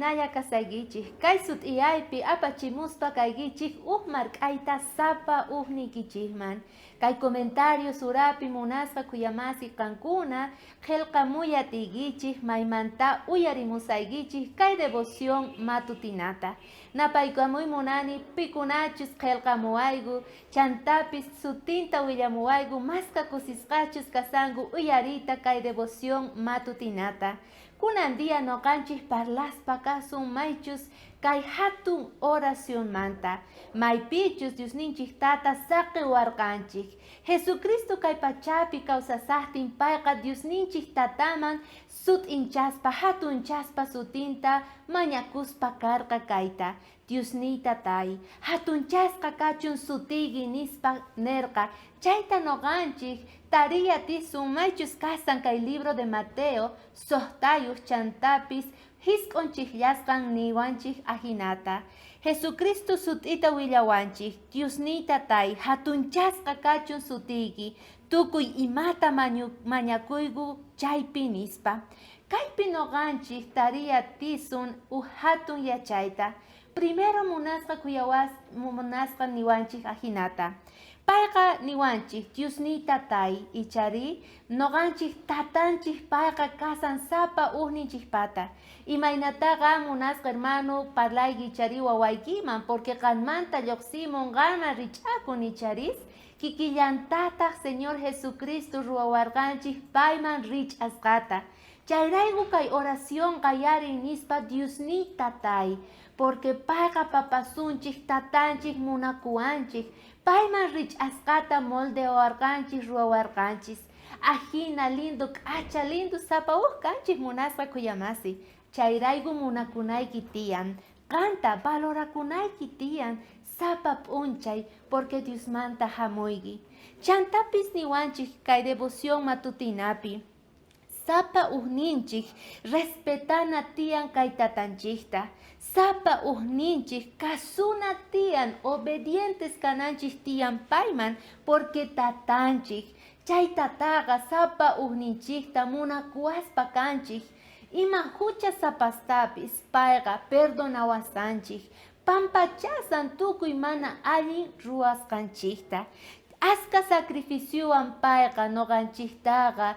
Imaynalla kasaykichej? Kay sut'iyaypi apachimuspa kaykichej uj mark'ayta sapa ujniykichejman. Kay comentario surapi munasqa khuyamasi qankuna qhelqamuyatiykichej maymanta uyarimusaykichej kay devoción matutinata. Napaykamuy munani pikunachus qhelqamuwayku chantapis sutinta willamuwayku maska kusisqachus kasanku uyariyta kay devoción matutinata. Kunan día noqanchej parlaspa kasun maychus kay jatun oracionmanta, maypichus Diosninchej Tata saqewarqanchej. Jesucristo kay pachapi kawsasajtin payqa Diosninchej Tataman sut'inchaspa, jatunchaspa sutinta mañakuspa karqa kayta, Diosniy Tatay, jatunchasqa kachun sutiyki nispa nerqa. Chayta noqanchej tariy atisun maychus kasan kay libro de Mateo sojtayoj chantapis jisq'onchejllasqan niwanchej ajinata. Jesucristo sut'ita willawanchej, Diosniy Tatay, jatunchasqa kachun sutiyki, tukuy imata mañakuyku chaypi nispa. Kaypi noqanchej tariy atisun uj jatun yachayta. Primero munasqa khuyawas munasqa niwanchej ajinata. Payqa niwanchej, Diosniy Tatay, icharí noqanchej Tatanchej payqa kasan sapa ujninchejpata. Imaynatá qan munasqa hermano parlayki icharí wawaykiman, porque qanmanta llojsimun qanman rich'akun icharis? Kikillantataj Señor Jesucristo ruwawarqanchej payman rich'asqata. Chayrayku kay oración qallarin nispa Diosniy Tatay, porque payqa papasunchej, tatanchej, munakuwanchej, payman rich'asqata moldeawarqanchej, ruwawarqanchis. Ajina lindo, k'acha lindo sapa uj kanchej munasqa khuyamasi. Chayrayku munakunayki tiyan. Qanta valorakunayki tiyan sapa p'unchay porque Diosmanta jamuyki. Chantapis niwanchej kay devoción matutinapi, Sapa ujninchej respetana tiyan kay tatanchejta. Sapa ujninchej kasuna tiyan, obedientes kananchej tiyan payman porque tatanchej. Chay tataqa sapa ujninchejta munakuwaspa kanchej. Ima juchasapastapis payqa perdonawasanchej, pampachasan tukuy mana allin ruwasqanchejta. Aska sacrificiowan payqa noqanchejtaqa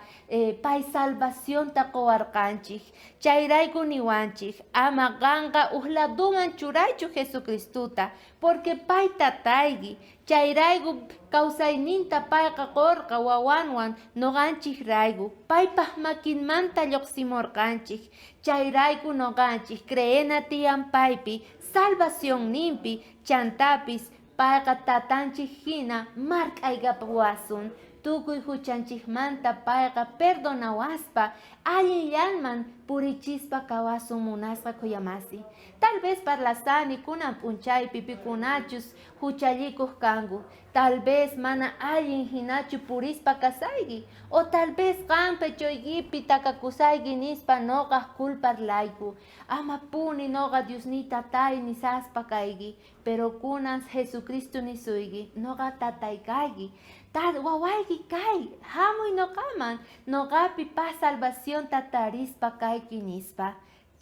pay salvacionta qowarqanchej. Chayrayku niwanchej, ama qanqa uj ladoman churaychu Jesucristota, porque pay tatayki. Chayrayku kawsayninta payqa qorqa wawanwan noqanchejrayku, paypaj makinmanta llojsimorqanchej. Chayrayku noqanchej creena tiyan paypi, salvacionninpi, chantapis payqa tatanchej jina mark'aykapuwasun. Tukuy juchanchejmanta payqa perdonawaspa, allinllanman purichispa kawasun munasqa khuyamasi. Tal vez parlasani kunan p'unchaypi pikunachus juchallikoj kanku. Tal vez mana allin jinachu purispa kasayki, o tal vez qan pechoykipi takakusayki nispa noqaj culparlayku. Amapuni noqa Diosniy Tatay nisaspa kayki, pero kunan Jesucristo nisuyki, noqa Tatay kayki. Wawayki kay, jamuy noqaman, noqapi paz salvacionta tarispa kayki nispa.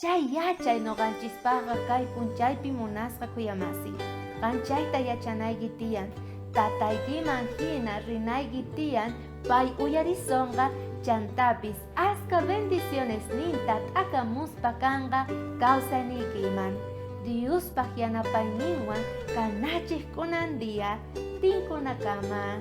Chay yachay noqanchispajqa kay p'unchaypi munasqa khuyamasi. Qan chayta yachanayki tiyan, tataykiman jina rinayki tiyan, pay uyarisonqa, chantapis askha bendicionesninta t'akamuspa kanqa kawsayniykiman. Diospaj yanapayninwan kanachej kunan día tinkunakama.